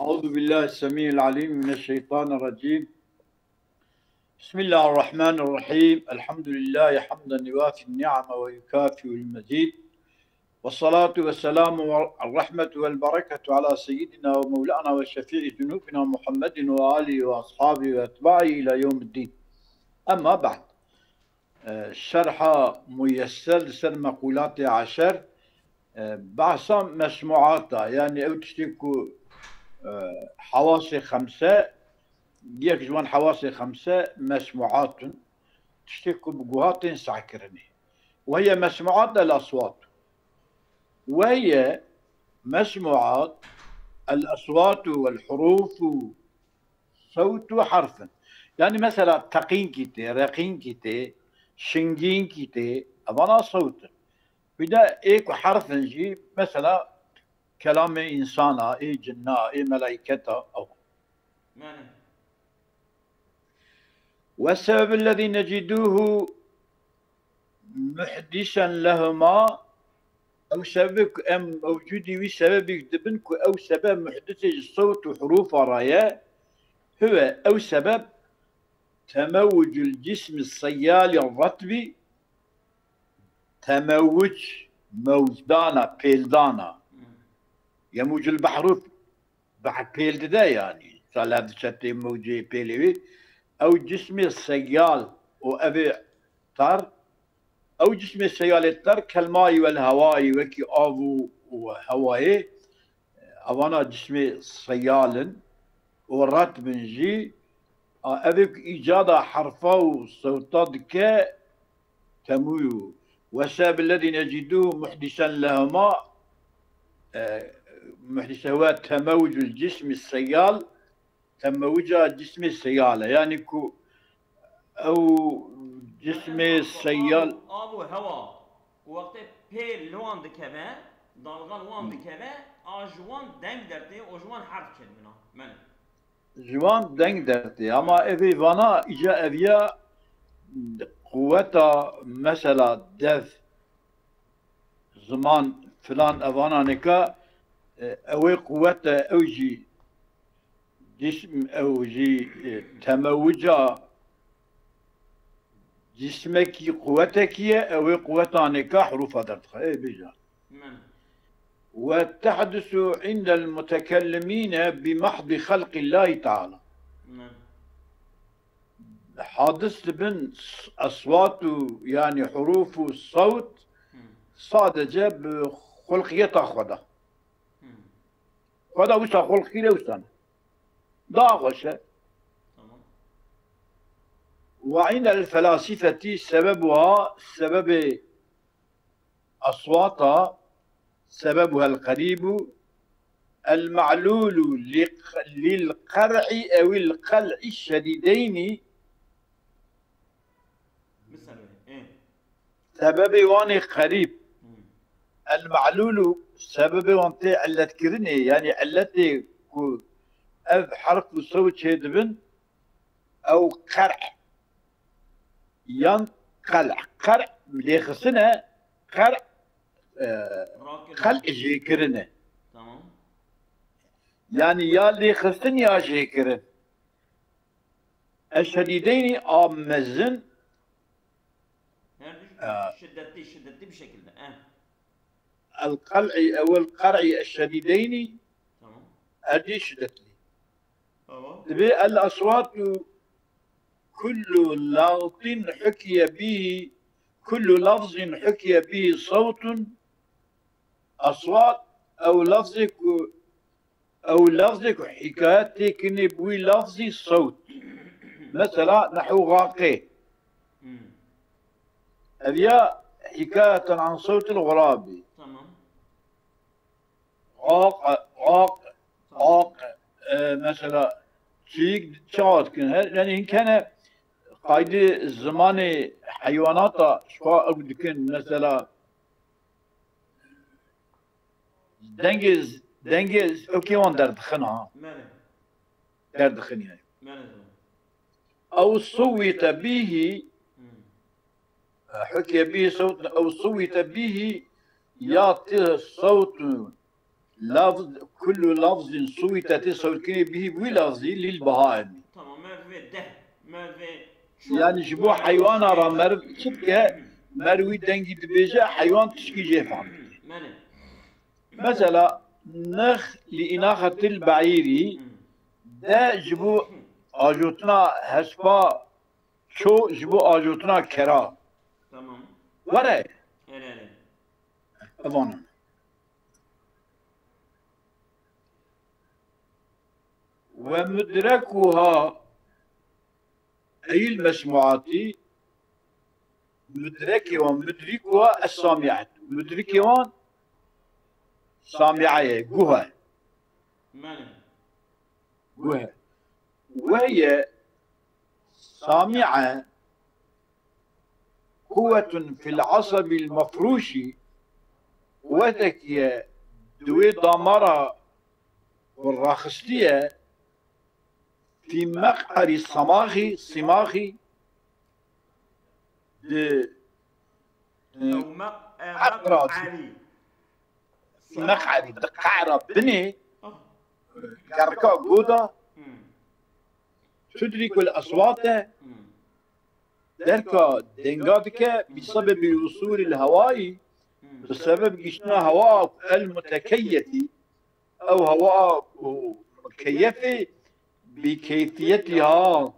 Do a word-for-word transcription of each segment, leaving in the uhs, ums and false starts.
أعوذ بالله السميع العليم من الشيطان الرجيم. بسم الله الرحمن الرحيم. الحمد لله حمدا يوافي النعم ويكافئ المزيد. والصلاة والسلام والرحمة والبركة على سيدنا ومولانا وشفيع ذنوبنا محمد وآله وأصحابه وأتباعه إلى يوم الدين. أما بعد. E, şerha muyesser li ser meqûlatê eşer, e, behsa mesmûata, yanî ew tiştê ku, e, hewasê xemse, yek ji wan hewasê xemse mesmûat in, tiştê ku bi guha tên sehkirinê. Ve hiye mesmûat el aswat. Ve hiye mesmûat el aswatu vel hurûfu sewt û herf in. Yanî mesela teqînkî tê, reqînkî tê, şingînkî tê, evana sewt in. Bir de ê ku herf in jî mesela kelamê însana, ê cinna, ê melaîketa, ew. Yani. والسبب الذي نجده محدثا لهما، ew sebebê ku em mewcûdî wî sebebê dibin ku ew sebeb muhdisê ji sewt û hurûfa re ye, huve ew sebeb temewucul cismi seyyalî retbî, temewuc, mewcdana, pêldana, yemûcul behrû, behr pêl dide yanî, sala diçe tê mewcê pêlê wî, ew cismê seyal û ev ê tar, ew cismê seyalê tar kelmayî wel hewayî wekî av û, û hewayê, evana cismê seyal in û retb in jî, a, ev ê ku îcada herfa û sewta dike, temû. Ve sebeb lezî necidû muhdisen lehuma, e, muhdise huve temewucul cismi seyal, temewuca cismê seyal e. Yanî ku ew cismê seyal. Av û hewa, ku wextê pê li wan dikeve, dalga li wan dikeve, a ji wan deng dertê û ji wan herf çêdibina. Belê. Ji wan deng dertê. Ama evê vana, îca eviya quweta, mesela dev, ziman, filan, evana nêka, e, ew ê quwet e, ew jî cism, ew jî, e, temewuca cismekî, quwetekî ye, ew ê quweta nêka hurûfa derdixe. Ê bêja. Min. وتحدث عند المتكلمين بمحض خلق الله تعالى. Min. Hadis dibin s-, eswat û, yanî hurûf û sewt, Hmm. sadece bi xulqiyeta xwe de. Hmm. Xwe de wisa xulqî ne wisa ne. Daha xweş e. Tamam. وعند الفلاسفة سببها، sebebê eswata, سببها القريب المعلول للقرع أو القلع الشديدين. Mesela, e. Sebebê wan ê qerîb. Hmm. El-me'lûlû, sebebê wan tê illetkirinê, yanî illetê ku ev herf û sewt çêdibin, ew qer' yan qel'. Qer' lêxistin e, qer', e, Rakir. qel' jêkirin e. Tamam. Yanî ya lêxistin ya jêkirin. Eşşedîdeynî a mezin. Her du Ee. şiddetli, şiddetli bir şekilde. Eh. El-qel'i ew el-qer'i eşşedîdeynî. Tamam. Her du şiddetli. Tamam. Dibê el-eswatu kullu lafzin hukiye bihi, kullu lafzin hukiye bihi sawtun. Eswat ew lafzê ku Ew lafzê ku hikayet tê kirinê bi wî lafzî sewt. Mesela, nehu gaqê. Hmm. Ev ya hikayeten an sewtil xurabî. Tamam. Gaq, gaq, Tamam. gaq, e, mesela, çiyik çawa dikin. Her, yani hinkene qaydi zimanê heywanata şwa ew dikin. Mesela, Dengê, dengê okê wan derdixin ha. Mele. Derdixin yani. Mele. Ew suwîte bîhî, Hmm. hukye bîhî sewt, ew suwîte bîhî ya ti sewt lafz, kullu lafzin suwite tê sewrkinê bihî wî lafzî lîl baha emî. Tamam, me vê deh, me vê çar. Yani ji bo heywana ra meriv çi dike, meriv wî dengî dibêje, heywan tişkî jê fam. Mene. Mesela, nex li înaxetil be'îrî, de ji bo ajotina hespa, ço ji bo ajotina kera. Tamam. Were. Hele hele. Evanan. Ve mudrekuha eyl mesmuatî, mudrekê wan, mudrikuha es-sami'et. Mudrikê wan sami'e ye, guh e. Mene. Guh e. Ve hiye sami'e quwwetun fil asabil mefrûşî, quwetek ye di wê damara ku raxistiye, fî meq'erî semaxî, simaxî, di, di Ew meq-, e, qe'ra, meq'erî. Meq'erî, di qe'ra binê, ah, kerka goda, hmm, tudrikul eswate, hmm, derka denga dike, bi sebebî usûlil hewayî, hmm, bi sebeb giştina hewa el mutekeyyetî, ew hewa ku mukeyefê, bi keyfiyetiha,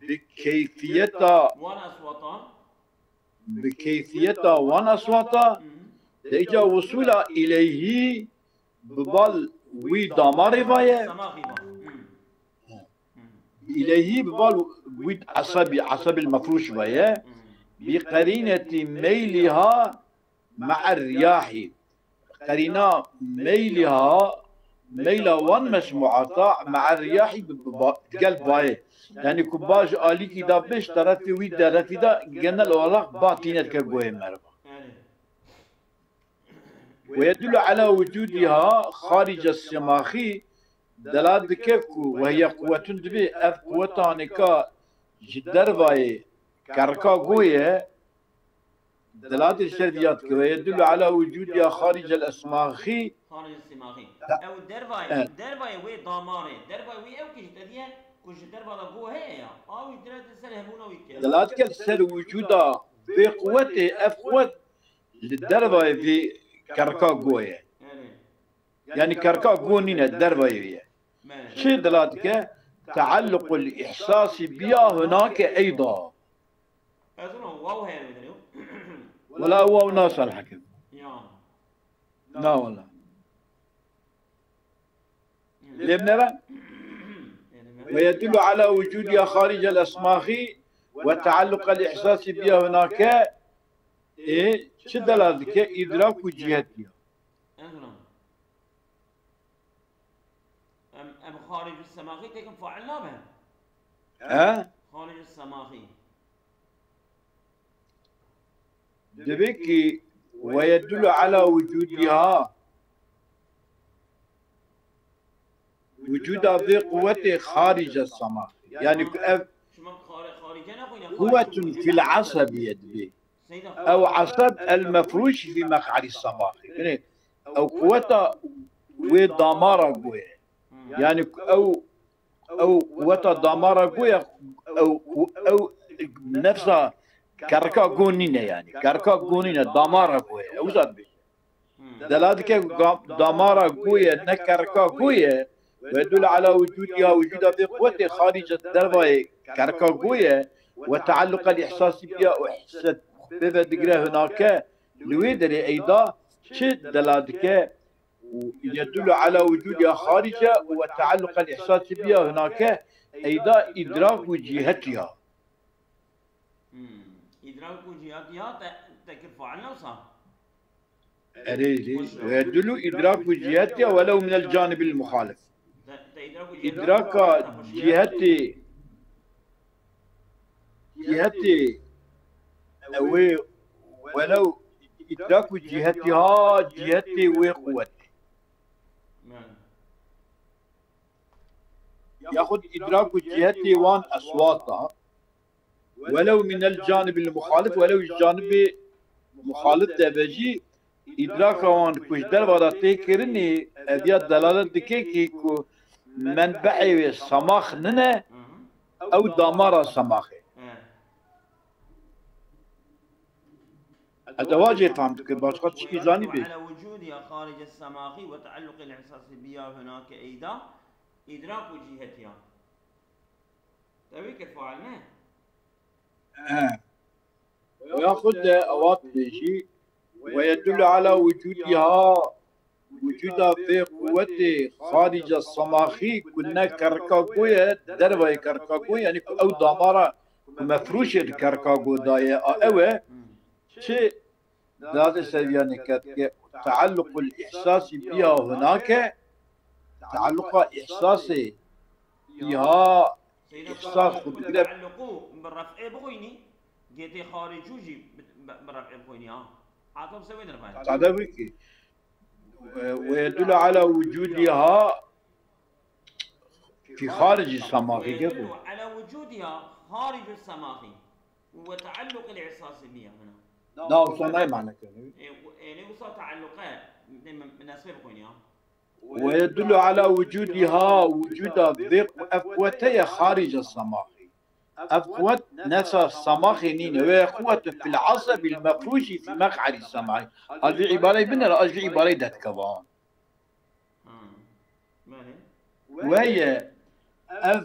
bi keyfiyeta, wan eswata, bi keyfiyeta wan eswata, hmm, de îca wusûla îleyhî bi bal wî damarê va ye. Semaxî va. Hmm. Hmm. Îleyhî bi bal wî esebî, esebil mefrûş va ye. Hmm. Bi qerînetî meylîha me'er riyahî. Qerîna meylîha, meyla wan mesmuata me'er riyahî bi, bi ba-, gel bayê. Yani ku ba ji alîkî da bê, ji terefê wî derefî de genel olarak ba tîne dike goyê meriva. Ve yedullu ala wucudiha xarice simaxî, dela dike ku ve hiye quwwetun dibê ev quweta nika ji dervayê kerrika goyê, dela dike ser diya dike ve yedullu ala wucudiha xaricel esmaxî. Xaricel simaxî. Ew dervayê, evet, dervayê wê damarê, dervayê wê ew kişt ediye ku ji derva da go heye ya. Aw ji dere ser hebûna wî dike. Dela dike ser wucuda vê quwetê, ev quwet li dervayê vê kerrika go ye. Erê. Yani kerrika go nîne, dervayê ye. Me. Çi dila dike? Tealluqul ihsasî biya hunake eyda. Ez ona waw heye wê derê. Wela waw nasal hekim. Ya. Na wela. Lê nere? Ve yedullu ala wucudiha xaricel esmaxî ve tealluqel ihsasî biya hunake, ê, çi dela dike? Îdrak û cihetiya. Em, em xaricü semaxî tekin fail nabe. He? Xaricü semaxî. Divê ki ve yedullu ala wucudiha, wucuda vê quwetê xarice semaxî. Yani ku ev şima xari-, xarice ne xwîne, quwetun fil asabiye dibê. Ew asab el mefrûş fî meq'erî semaxî. Yani ew quweta wê damara goye. Hmm. Yani ew, ew quweta damara goye, ew, ew nefsa kerrika go nîne yani. Kerrika go nîne, damara goye. Ew zat bê. Hmm. Dela dike ga-, damara goye, ne kerrika goye. Ve dul ala wucudiha, wucuda vê quwetê xarice dervayê kerrika goye. Ve tealluqel ihsasî biya û hisse pê ve digire hunake. Li wê derê eyda çi dela dike? Yedullu ala wucudiha xarice ve tealluqel ihsasî biya hunake, eyda îdrak û cihetiha. Hmm. Îdrak û cihetiha te, tekir fail ne wisa? Erê, erê. Ve yedullu îdrak û cihetiha welew minel canibil muxalif. Te, te îdrak û cihetiha. Îdraka ciheti, ciheti ewê welew îdrak û cihetiha, cihetê wê quwetê. Yaxud îdrak û cihetê wan eswata, welew minel canibil muxalif, welew ji canibê muxalif de be jî, Îdraka wan ku ji derva de tê kirinê, ev ya delalet dike ki ku menbehê wê semax nine, ew damara semaxê. He. Ez eva jê fam dikir, başqa tişkî zanî bê. على وجودها خارج السماخي وتعلق الإحساس بها هناك أيضا إدراك جهتها. Tevî ke fail ne? He. Yaxud de ewa dibêjî, ويدل على وجودها, wicûda vê quwetê xarîca semaxî ku ne kerrika go ye, dervayê kerrika go ye, yanî ku ew damara ku mefrûşê di kerrika go da ye, a ew e, çi dade seviyanê ketke, tealluqul îhsasî biha hunake, tealluqa îhsasê biha, Seyda îhsas Turan, xwe bigire. Tealluqu bi ref'ê bixwînî, gêtê xaricû jî bi, bi, bi ref'ê bixwînî, ha. Atom se wê derfayê. Tade wî ki, e, ويدل على وجودها في خارج السماخي, gelo. على وجودها خارج السماخي وتعلق الإحساس بها هنا. Da wisa nayê mane kirin. E, e, ne wisa tealluqe, ne min, min nesbê bixwînî, ha. ويدل على وجودها, wicûda vê qu-, ev quwete ye xarîca semaxî. Ev quwet nefsa semaxê nîne. وهي قوة في العصب المفروش في مقعد السماخي. Ez vê îbareyê binêre, ez vê îbareyê derdikem. Hmm. Belê. وهي, ev,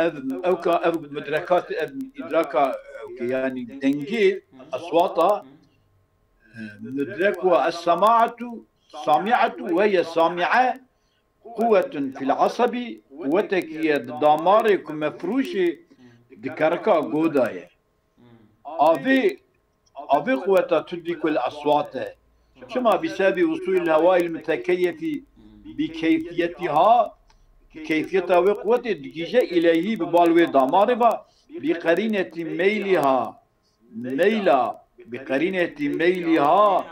ev, ew ka, ev mudrekat, ev îdraka, ew ke, yanî dengê, eswata, e, mudrek wa es-semaatu, samiatu, وهي سامعة، قوة في العصب, quwetekî ye di damarê ku mefrûşê di kerrika go da ye. Avê, avê quweta tudrikul eswat e. Çima? بسبب وصول الهواء المتكيف بكيفيتها, keyfiyeta wê quwetê digihîje îleyhî bi bal wê damarê ve, بقرينة ميلها, meyla, بقرينة ميلها,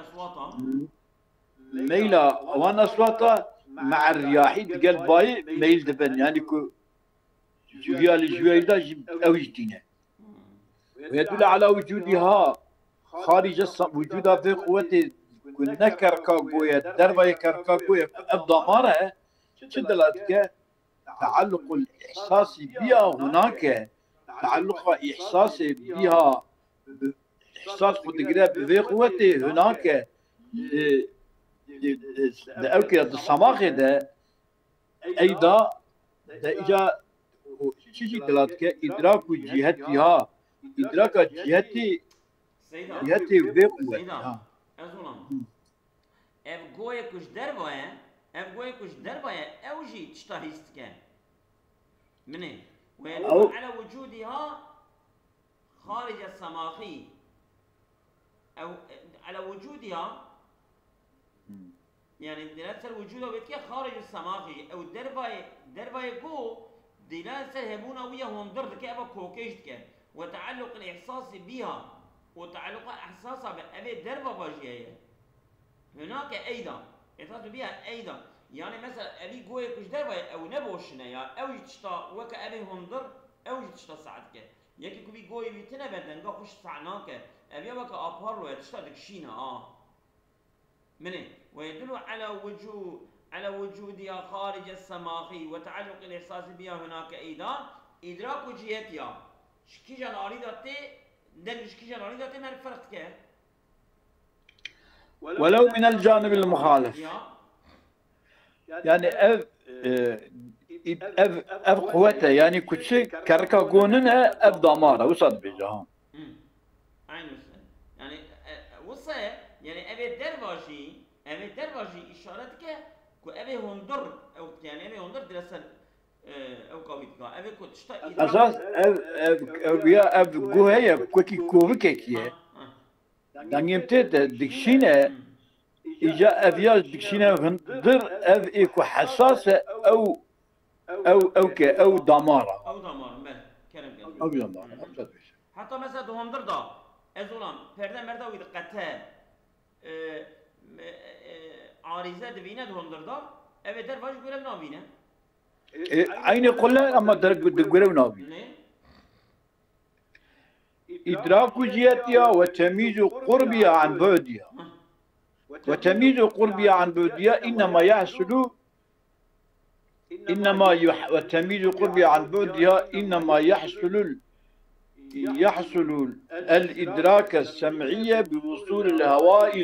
meyla wan eswata, مع الرياح, digel bayê meyl dibin. Yanî ku ji vîya li ji vîya de jî ew jî tîne. ويدل على وجودها خارج الس-, wicûda vê quwetê ku ne kerrika go ye, dervayê kerrika go ye, ku ev damar e, çi dela dike? Tealluqul îhsasî biha hunake, tealluqa îhsasê biha, îhsas xwe digire bi vê quwetê hunake, di, di, di, di ew ke di semaxê de, eyda, de îca çi jî dila dike, îdraku cîhetiha, îdraka cîhetî, Seyda, cîhetê vê quwetê, Seyda, ha. Ez olam. Hı. Ev goyê ku ji derva ye, ev goyê ku ji derva ye, ew jî tişta hîs dike. Minê. Ew- ويدل على وجودها خارج السماخي. Ew, على وجودها. Hmm. Yani, delalet ser wicûda wê dike xaricî semaxî. Ew dervayê, dervayê ku delalet ser hebûna wî ya hundir dike, eva kokê jî dike. Ve tealluq el-ihsasî biha. Û tealluqa ihsasa bi evê derva va jî heye. Hunake eyda. Ihsas biha eyda. Yani, mesela, evî goyê ku ji derva ye, ew ne boşine ya. Ew jî tişta weke evê hundir, ew jî tişta saet dike. Yekî ku vî goyê wî tine be, denga xwe ji seh nake. Ev ya weke aparlo ye, tişta dikişîne, a. Minê. Ve yedullu ala wucu-, ala wucudiha xarice semaxî ve tealluq el ihsasî biha hunake eyda. Îdrak û cihetiha. Ji kîjan alî de tê, deng ji kîjan alî de tê, me ferq dike. Welew minel canibil muxalif. Ya. Yani ev, e, ev, ev quwet e, yani ku çi kerrika go nine, ev damar e, wisa dibêje, ha. Hı. Aynı wisa. Yani, e, e, wisa ye, yani evê derva jî, evê derva jî îşaret dike ku evê hundir, ew, yani evê hundir direser, e, ew kawî dika. Evê ku tişta îdrak. Esas ev, ev, ev ya, ev guh heye, wekî kovikekî ye. Ha, ha. Dengê min tê de dikişîne, îca ev ya dikişîne hundir, ev ê ku hesas e, ew, ew, ew ke, ew damar e. Ew damar e, belê. Kerem geldi. Ew damar e, ew tabii. Heta mesela di hundir da, ez olam, perde merda wî diqete, e, e, e, arîze dibîne di hundir da, ev ê derva jî gurev nabîne. E, eynî qule ama der-, di gurev nabîne. Ne? Îdraku cihetiya ve temîzu qurbiya an bu'diya. وتمييز قربها عن بعدها إنما يحصل إنما يح وتمييز قربها عن بعدها إنما يحصل يحصل الإدراك السمعي بوصول الهواء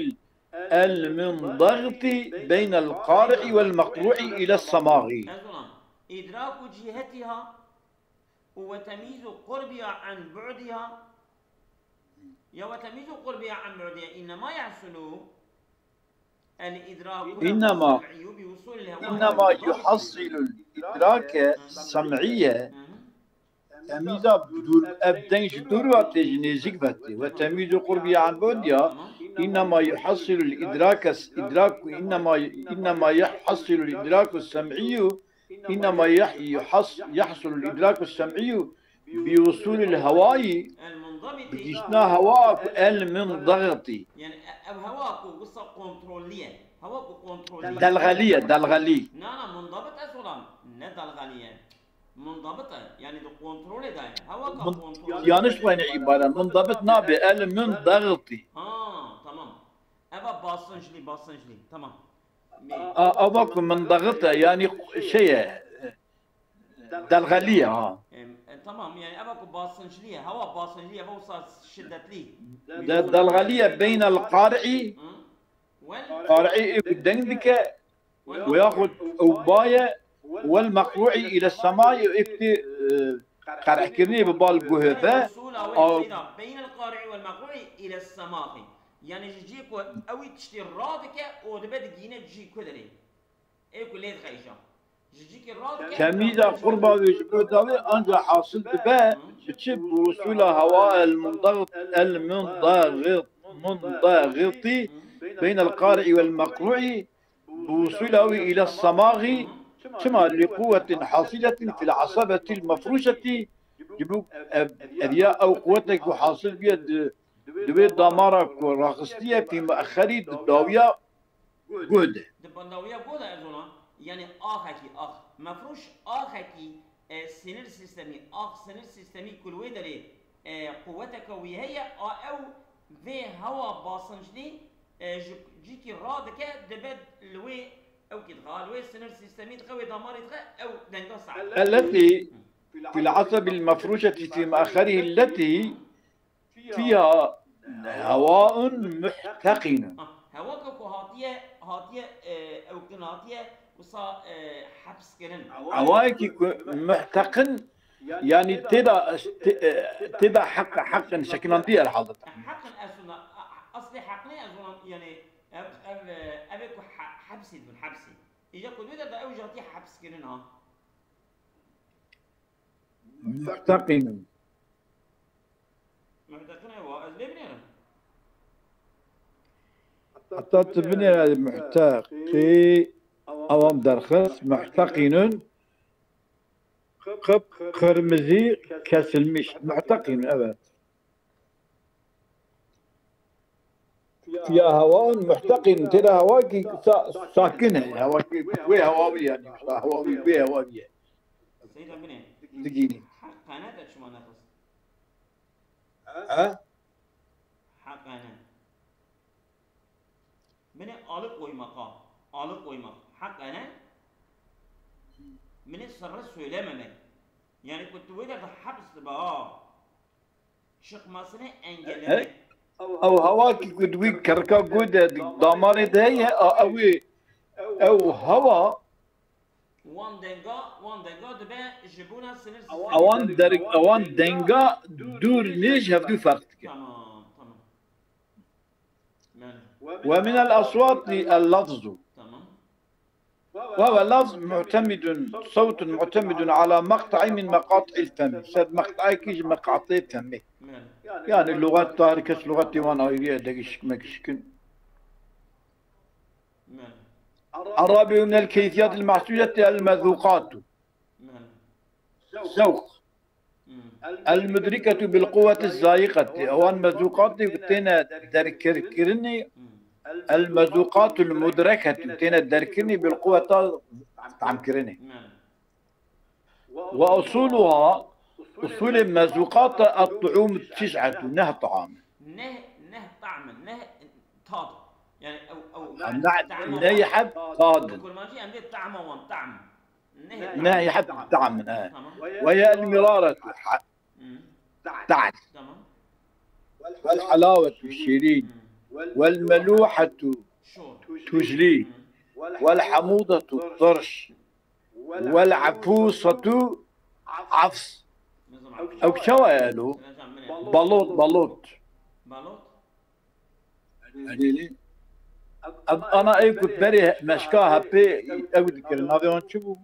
المنضغط بين القارع والمقروع إلى الصماغ. Ezolan, إدراك جهتها وتمييز قربها عن بعدها يا وتمييز قربها عن بعدها إنما يحصل الإدراك إنما السمعي بوصول الهواء إنما يحصل الإدراك السمعي. Temîza dûr, ev deng ji dûr ve tê, ji nêzîk ve tê. وتمييز قربها عن بعدها إنما يحصل الإدراك إدراك إنما إنما يحصل الإدراك السمعي إنما يح يحص يحصل الإدراك السمعي بوصول الهواء المنضبط bi gihiştina hewa ku المنضغط. يعني ev hewa ku wisa kontrollî ye. Hewa ku kontrollî ye. Delxelî ye, delxelî. Na na, منضبط ez olan. Ne delxelî ye. منضبط e. Yani di kontrolê de ye. Hewa ka Mun- kontrol. Yanlış wene îbare. منضبط nabe, المنضغط. Ha, tamam. Eva basınçlı, basınçlı. Tamam. A, ava ku منضغط e, yani şey e, delxelî ye ha. Em, e, tamam, yani eva ku basınçlı ye, hava basınçlı ye, hava wisa şiddetli. De, delxelî ye بين القارع Hı? Wel, قارعی ê ku deng dike, وياخذ أوباية والمقروع إلى السماء ê ku tê, e, qer'kirinê bi bal guhê ve. وصول Aw- سيدا بين القارع والمقروع إلى السماغ. Yani ji cî ku ew ê tiştê radike, o dibe digîne cî ku derê. Ê ku lê dixe îja. Ji cîkê radike. Temîza qurba wê ji bo dawê anca hasil dibe, bi çi? بوصول هواء المنضغط المنضغط منضغط بين القارع والمقروع بوصوله إلى الصماغ. Çima؟ لقوة حاصلة في العصبة المفروشة. Ji bo ev, ev ya ew quwete ku hasil bûye di, di wê damara ku raxistiye, fî muexerî di dawiya guh de. Di dawiya guh de ez ona, yani axekî ax. Mefrûş axekî, e, sinir sistemî, ax sinir sistemî ku li wê derê, e, quweteke wî heye, a ew vê hewa basınclî, e, ji cîkî radike, dibe li wê ew kî dixe, li wê sinir sistemî dixe, wê damarê dixe, ew denga saet. التي في العصب المفروشة في مؤخره التي فيها هواء محتقن. Ha, hewa ke ku hatiye, hatiye, e, ew kin hatiye, wisa, e, heps kirin. Hewayekî ku muhteqin, yani tê de, tê, e, tê de heq, heqin şekilandiye herhalde. Heqin ez ona, a-, aslê heqinê ez ona, yani, ev, ev, e, ev ê ku he-, hepsî dibin, hepsî. Îja ku dû de, de ew jî hatiye heps kirin ha. Muhteqin. Muhteqin ewa, ez lê binêrim. Hatta tu binêre muhteqî, awan derxist, muhteqînun, kıp kırmızı kesilmiş. Muhteqînun, evet. Ya hewan muhteqîn, tê de hewa ki sa-, sakin e. Hewa ki wê hewa wî yani. Hewa wî, wê hewa wî ye. Seyda binê. Digînî. Heqene de çima nexist? Ha? Heqene. Binê alıkoymak ha. Alıkoymak. Heqene. Binê sırrı söylememek. Yani ku tu wê de heps dibe ha. Çıkmasını engellemek. Ew hewa ki ku di wî kerika guh de, di damarê de heye, a, ew ê, ew hewa Wan denga, wan denga dibe ji bona sinir Ewan der-, ewan denga dûr nêj hevdû ferq dikin. Tamam, tamam. Yani, ومن الأصوات اللفظ. Tamam. وهو لفظ معتمد، صوت معتمد على مقطع من مقاطع الفم. Ser meqtayekî ji meqatê femê. Yani. Yani lugat, her kes lugatê wan ayrı ye, degişik mekişikin. Yani. الرابع من الكيفيات المحسوسة المذوقات. Yani. Zewq. Hmm. المدركة بالقوة الزائقة. Ewan mezûqatê ku têne derkirkirinê, Hmm. المذوقات المدركة, têne derkirinê بالقوة, tamkirinê. Yani. وأصولها, usulê mezûqata الطعوم التسعة, neh taam. Neh, neh ta'm, neh tad. Yani ew, ew, Em ne-, neyheb tadin. Kurmancî em dê tahma wan, tahm. Nehê Nehê heb tahm, e. Tamam. Ve ye el miraratu, ha-, Hmm. Tahm. Tamam. Vel halavetu, şîrîn. Hmm. Vel meluhetu, Şor. Tujlî. Hmm. Vel hamudetu, tirş. Vel efûsetu, afs. Nizam Ew çawa ye elo? Balot, balot. Balot? Erê. Ev ana ê ku berê meşka hepê ew dikirin. Navê wan çi bû?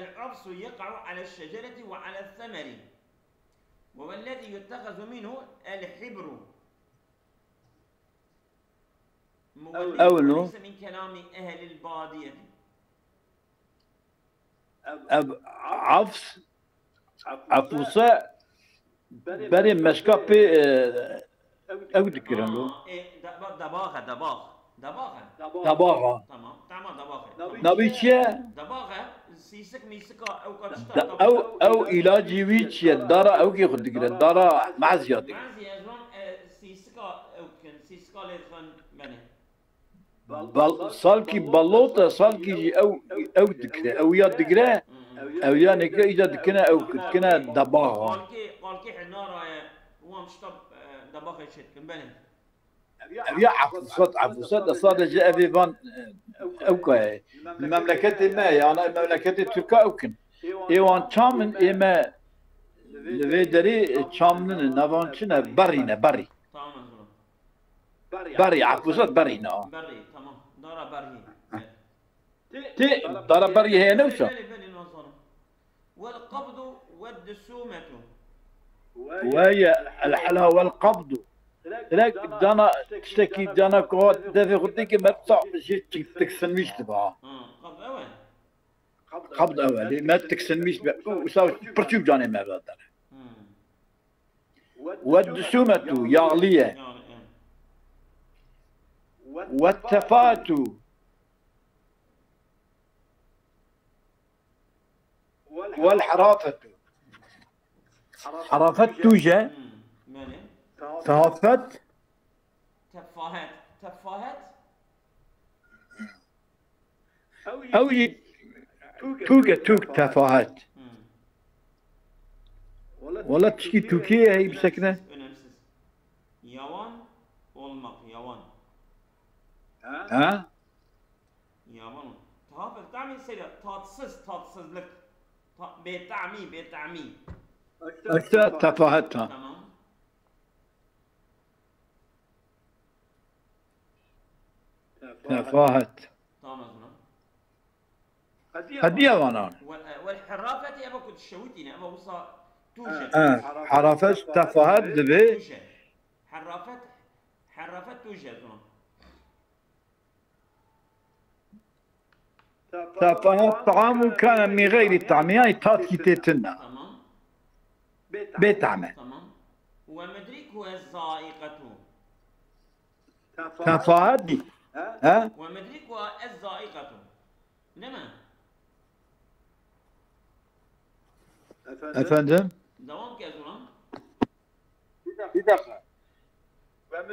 العفص يقع على الشجرة وعلى الثمر، وهو الذي يتخذ منه الحبر. Ew no. ليس من كلام أهل البادية. Ev afs, afuse berê meşka pê, e, ew dikirin lo. Aa, e, deba-, debax e, debax. Debax e. Debaxa. Tamam, tamam, debax e. Navê çi ye? Debax e, sîsik mîsika ew ka tişta. Da-, ew, ew îlacî wî çi ye? Dara ew kê xwe digire, dara mezya digire. Mezya, ez wan, e, sîsika ew dikin, sîsika lê dixin, belê. Bal-, salkî balot e, salkî jî ew, ew dikire, ew ya digire, ew ya neke îca dikine, ew dikine debaxa. Qalkê, qalkê hinara ye, wan tişta, e, debaxê çê dikin, belê. Ev ya efûsat, efûsat e, sadece evê van, e, ew ka ye. Li memleketê me, yani memleketê Tirka ew kin. Ê wan çam in, ê me li vê derê, e, çam nine, navan çi ne, berî ne, berî. Tamam, ez Berî, efûsat berî ne. Berî, tamam. Dara berî. Tê, dara berî heye ne wisa? Belê, belê, nazanim. والقبض والدسومة. Weye el hela wel qabdu. Direk dana tiştekî dana ku devê xwe têkê me sa jê tik-, tiksinmîş dibe ha. Ha, qabd ew e. Qabd ew e, lê me tiksinmîş be. Û wisa pirçûk canê me ve dere. Hmm. Ve dusûmetu, yağlı ye. Yağlı, evet. Ve tefatu. Vel harafetu. Harafet tuje. Hmm, yani? Sahafet. Tefahet. Tefahet. Ew jî tûk e, tûk, tefahet. Hmm. Wala tişkî tûkê ye, hey bisekine. Önemsiz, önemsiz. Yawan olmak, yawan. Ha? Yaman o. Tahaffuz, tamî seyda, tatsız, tatsızlık. Ta-, bêtamî, bêtamî. Ekte tefahet ha. Tamam. Tefahet. Tamam, tamam. Hediye vana. Wal, e, wal herafeti eva ku dişewitîne, eva wisa tûje. Ha, herafet, tefahet dibe. Tûje. Herafet, herafet tûje zon. Tefahet, ta'amu kana min gayri ta'mi, yani tatkî tê tune. Tamam. Bê ta'me. Tamam. Ve mudrikuhu ez-zaiqetu. Tefahet dî. He? Ve mudrikuhu ez-zaiqetu. Değil mi? Efendim? Devam ke ez ulan. Bir dakika.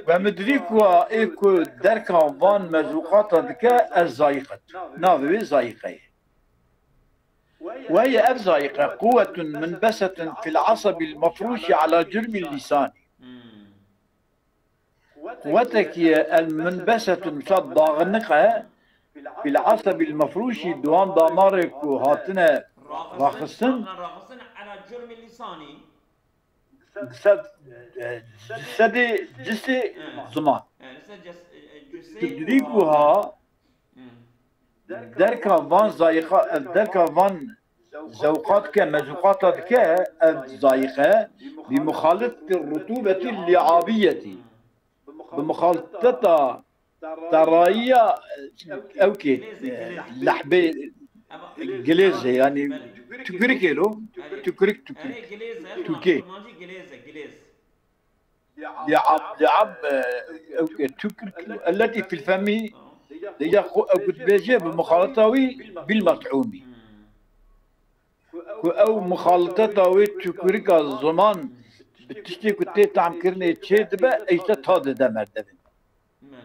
Ve mudrikuha, ê ku derka van mezûqata dike, ez zayiqet. Navê wê zayiqe ye. Ve ye ev zayiqe, quwwetun munbesetun fil asabil mefruşi ala cürmil lisani. Hmm. Quwetekî ye el munbesetun, wisa daxiniq e, fil asabil mefruşi, di wan damarê ku hatine raxistin. Raxistin ala cürmil lisani. Ser, e, sedê cisê ziman. Tudrîkuha, derka van zayiqa, derka van zewqat ke, mezûqata dike, ev zayiqe, bi muxalitati rutubeti li'abiyeti. Bi muxaliteta Tarayiya, e, ew kê, e, lehbê gilêzê, yani tükürük elo, tükürük, tükürük. Tükê. Li'ab, li'ab, e, ew kê, tükürük, elleti fil femi, deya xwe ew ku dibêje bi muxaleta wî bil met'ûmî. Ku ew muxaliteta wê tükürika ziman bi tiştê ku tê tahmkirinê çê dibe, ey te ta dide merdevê. Belê.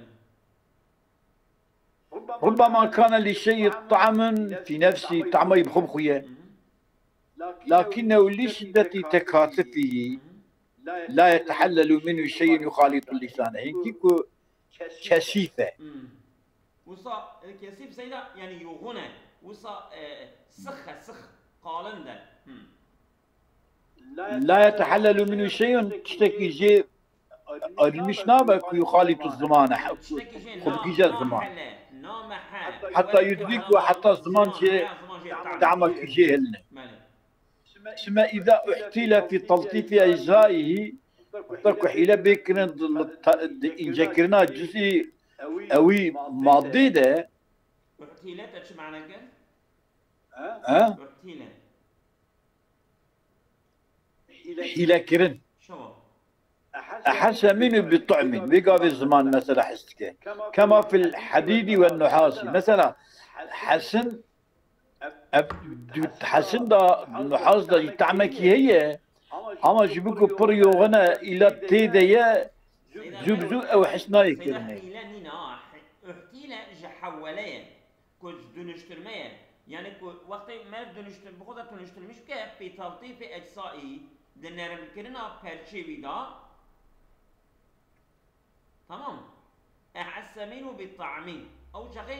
ربما كان للشيء طعم في نفسه, tahmê wî bi xwe bi xwe ye. لكنه لشدة تكاثفه لا يتحلل منه شيء يخالط لسانه. Hinkî ku kesîf e. Wisa, e, kesîf seyda, yani yoğun e. Wisa, e, six e, six, qalin de. لا يتحلل منه شيء, tiştekî jê ayrılmış nabe ku يخالط الزمان, ku bigihîje ziman. حتى يدركه, heta ziman jê, tahmekî jê hilne. Sime, إذا احتيل في تلطيف أجزائه, wexta ku hîle bê kirin di, di, di încekirina cizî ewî madê de. احتيل te çi mana kir? He? احتيل. Hîlekirin. Şewa. أحس منه بطعم, wê gavê ziman mesela his dike. كما في الحديد والنحاس. Mesela hesin, ev, hesin da, nuhas da jî tahmekî heye, ama ji bo ku pir yoxin e, îla tê de ye, zû bi zû ew his nayê kirinê. Hîle nîne, ha, uhtîle ji hewwele ye. Ku dönüştürme ye. Yani ku wextê meriv dönüştür, bi xwe de dönüştürmüş bike, pê taltîfê ecsaî, di nerimkirina perçê wî de, tamam. Ehesse minhu bi ta'mî. Ew çaxê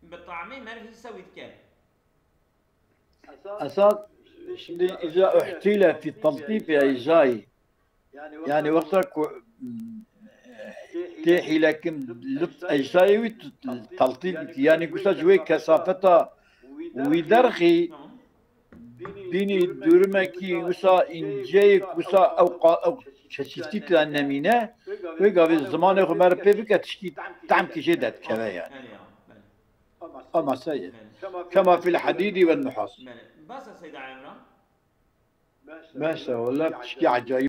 bi ta'mî meriv hîsa wî dike. Esas, şimdi, إذا احتيل في تلطيف أجزائه, yani wexta ku, mm, tê hîlekin lit eczayê wî t-, t-, teltîf bikî, yani wisa ji wê kesafeta wî derxî, bînî durumekî wisa înceyê, wisa ew qa-, ew kesîftî tê nemîne, wê gavê zimanê xwe meriv pê bike, tişkî, tahmkî jê derdikeve yani. Ama seye. كما في الحديد والنحاس. Bes e Seyda Emran. Bes e, wele tişkî ecayîb.